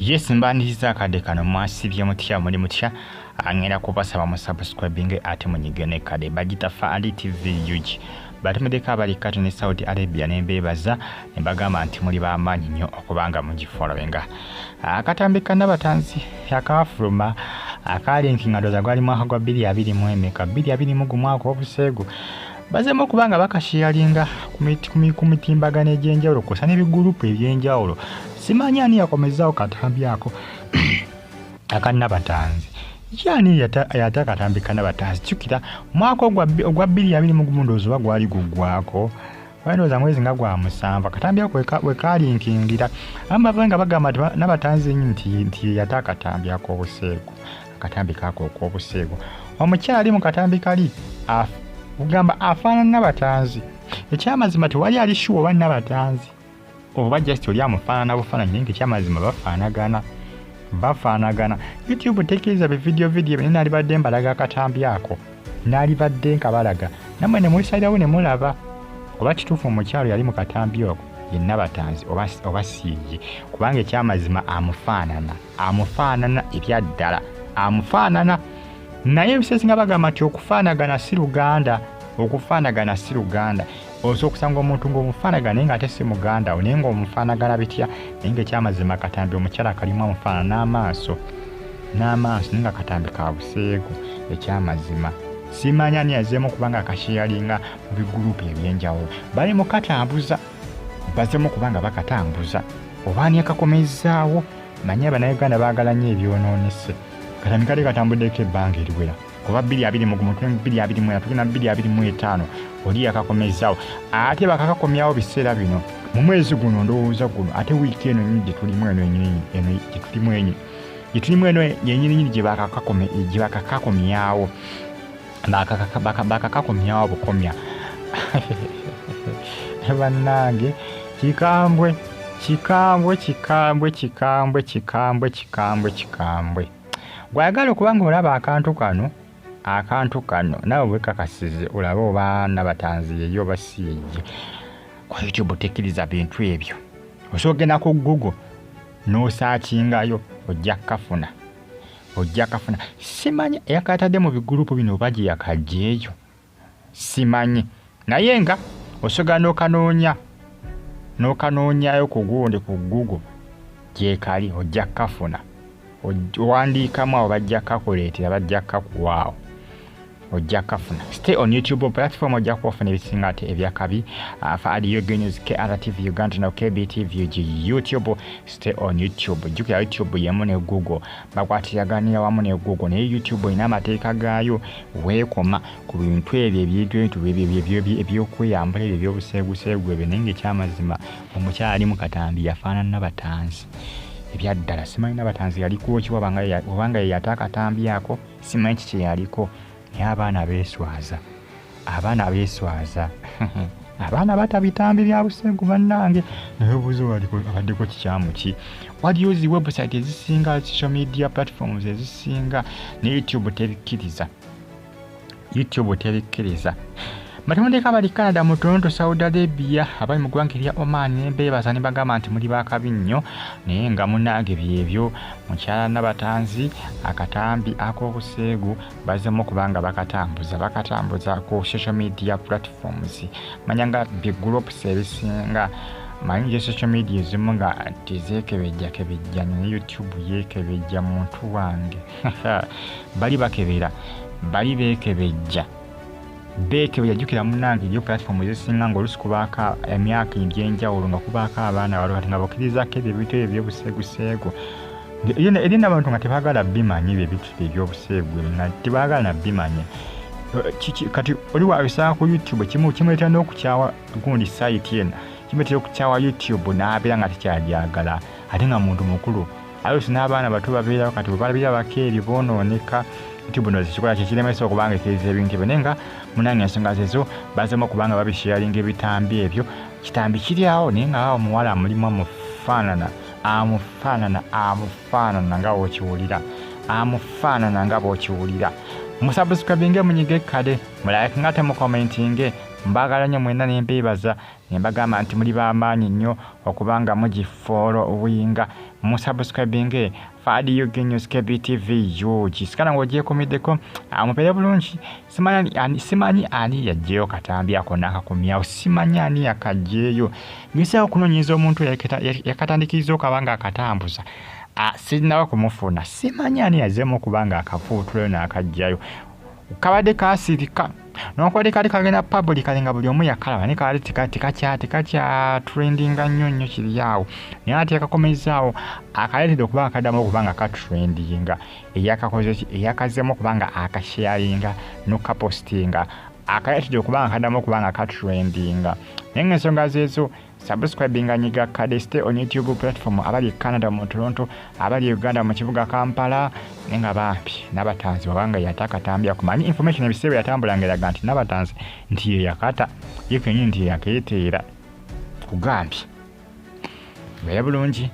Yes, mbaniriza akadde kano. Mwasibye mutya? Muli mutya? Angenda kubasaba mu subscribing ate munyige ne kade bagita Faali TV UG. Batumideko abali Kati ne Saudi Arabia ne mbeebaza ne bagamba nti muli b'amaanyi nnyo okubanga mugifollowinga. Akatambi ka Nabatanzi akaafuluma akalinki nga ndoza gwali mwaka gwa 2020 emeka 2021 obuseegu bazeemu okuba nga bakasharinga ku mitimbagano egy'enjawulo kwosa n'ebigurupu eby'enjawulo. Simanyi ani yakomezaawo katambi ako akannabatanzi. Yani yata akatambi kannabatanzi? Jjukira mwaka ogwa 2021 ndowooza oba gwali guggwako, ndowooza mwezi nga gwa 7, akatambi ako wekalinkingira abamu bava nga bagamba nti Nabatanzi nti yata akatambi ak'obuseegu, akatambi kaako ok'obuseegu. Omukyala ali mu katambi kali kugamba afaanana Nabatanzi. Ekyamazima tewali ali sure oba Nabatanzi oba just oli amufaanana bufaananyi, naye nga ekyamazima bafaanagana, bafaanagana. YouTube tekkiriza bividiyo vidiyo bino. Naalibadde mbalaga akatambi ako, naalibadde nkabalaga nammwe ne mwesalirawo ne mulaba oba kituufu omukyalo yali mu katambi oko ye Nabatanzi oba si ye, kubanga ekyamazima amufaanana, amufaanana ebyaddala, amufaanana. Naye ebiseera bagamba nti okufaanagana si luganda, okufaanagana si luganda. Osobola okusanga omuntu ng'omufaanagana naye ng'ate si muganda wo, naye ng'omufaanagana bitya? Naye ng'ekyamazima katambi omukyala kalimu amufaanana n'amaaso, n'amaaso, naye nga katambi ka buseegu. Ekyamazima simanyi ani yazeemu kubanga akasharinga mu bigurupu ebyenjawulo. Bali mu katambuza, bazeemu kubanga bakatambuza, oba ani akakomezzaawo? Manyi Abannayuganda baagala nnyo ebyonoonese. Katambi kali katambuddeko ebbanga eriwera, kuba 2021, 2024, tugenda 2025, oli yakakomezzaawo ate bakakakomyawo biseera bino mu mwezi guno, ndowooza guno, ate wiiki eno nyini gye tulimu, eno enyini, eno gye tulimu, enyi gye tulimu, eno yenyininyini gye bakakakomyawo, bakakakomyawo bukomya. Bannange, kikambwe, kikambwe, kikambwe, kikambwe, kikambwe, kikambwe, kikambwe. Gwayagala okuba nga olaba akantu kano, akantu kano naawe wekakasize olabe oba Nabatanzi yeyo oba si yeye. Kwa YouTube tekkiriza bintu ebyo. Osobola ogenda ku Google n'osearchingayo, ojja kukafuna, ojja kafuna. Simanyi eyakatadde mu bigurupu bino oba gye yakajjeeyo, simanyi, naye nga osobola n'okanoonya, n'okanoonyayo ku gundi, ku Google gyekali, ojja kukafuna. Owandiikamu awo, bajja kukakuleetera, bajja kukakuwaawo, ojja kukafuna. Stay on YouTube platform, ojja kuwafuna ebisinga ate ebyakabi. Faadi Yoga News, KRTV Uganda no KBTV UG YouTube. Stay on YouTube. Jjukira YouTube yemu ne Google, bakwatiraganira wamu ne Google, naye YouTube erina amateeka gaayo weekoma ku bintu ebyo, ebintu ebyo ebyokweyambula, ebyo ebyobuseeguseegu ebyo. Naye nga ekyamazima omukyala ali mu katambi yafaanana Nabatanzi ebyaddala. Simanyi Nabatanzi yaliko ki, obanga ye yata akatambi ako, simanyi kiki yaliko, naye abaana beeswaza, abaana beeswaza, abaana bata bitambi bya buseegu. Bannange, naye obuuza abaddeko kikyamu ki? Waliyo zi website ezisinga, social media platforms ezisinga, ne YouTube tebikkiriza, YouTube tebikkiriza. Batumudeko abali Canada, mu Toronto, Saudi Arabia, abali mu ggwanga erya Oman, nembeebaza ne bagamba nti muli bakabi nnyo. Naye nga munange byebyo, mukyala Nabatanzi akatambi ak'obuseegu bazemu okubanga bakatambuza, bakatambuza ku social media platforms, manya nga bigroups ebisinga. Manyi gye social media ezimu nga tezeekebejjakebejja, naye YouTube yeekebejja. Muntu wange, bali bakebera, bali beekebejja, beekebejja. Jjukira munange, eriyo platform ezisinga nga olusi kubaako emyaka ebyenjawulo, nga kubaako abaana balo, kati nga bakkirizaako ebyo ebintu ebyo ebyobuseeguseegu. Eri n'abantu nga tebaagala bimanya ebyo ebintu ebyobuseegu ebyo, nga tebaagala nabimanya. Kati oli wabisanga ku YouTube, kimuleetera n'okukyawa gundi site eno, kimuleetera okukyawa YouTube n'abeera nga tekyagyagala, ate nga muntu mukulu. Alusi n'abaana bato babeerawo, kati bwe balabira bako ebyo boonooneka. YouTube no kikola kyekiremesa okubanga ekkiriza ebintu ebyo. Naye nga munange ensonga zezo, bazemu okubanga babisharinga ebitambi ebyo. Kitambi kiri awo, naye nga awo omuwala amulimu amufaanana, amufaanana, amufaanana nga bw'okiwulira, amufaanana nga bw'okiwulira. Musubscribinge, munyige kale, mulike nga temucommentinge. Mbaagala nnyo mwenna nembeebaza. Ne mbagamba nti muli b'amaanyi nnyo okuba nga mugifollowinga, musubscribinge Fadi UG News KBTV UG. Sikana ng'ogyekumiddeko, mubeere bulungi. Simanyi ani yaggyeyo katambi ako n'akakomyawo, simanyi ani yakaggyeyo. Ngezaako okunoonyereza omuntu yakatandikiriza okaba nga akatambuza, sinnaba kumufuna. Simanyi ani yazzeemu okuba nga akafuutulayo n'akaggyayo. Kabadde kasirika nokubadde kali kagenda public nga buli omu yakalaba, naye kabadde tekakya trendinga nnyo nnyo kiri awo, naye ate yakakomezaawo akaleetedde okuba nga kaddamu okuba nga katrendinga. Eyakakoze ki, eyakazzemu okuba nga akasharinga n'okukapostinga, akaleetedde okuba nga kaddamu okuba nga katrendinga. Naye ng'ensonga zeezo, subscribinga, nyiga kade, stay on YouTube platform. Abali e Canada mu Toronto, abali e Uganda mu kibuga Kampala. Naye nga bambi Nabatanzi wabanga yata akatambi ako, manyi information ebiseera yatambula ng'eraga nti Nabatanzi nti ye yakata ye kenyini, nti ye yakeeteera. Kugambye, beera bulungi.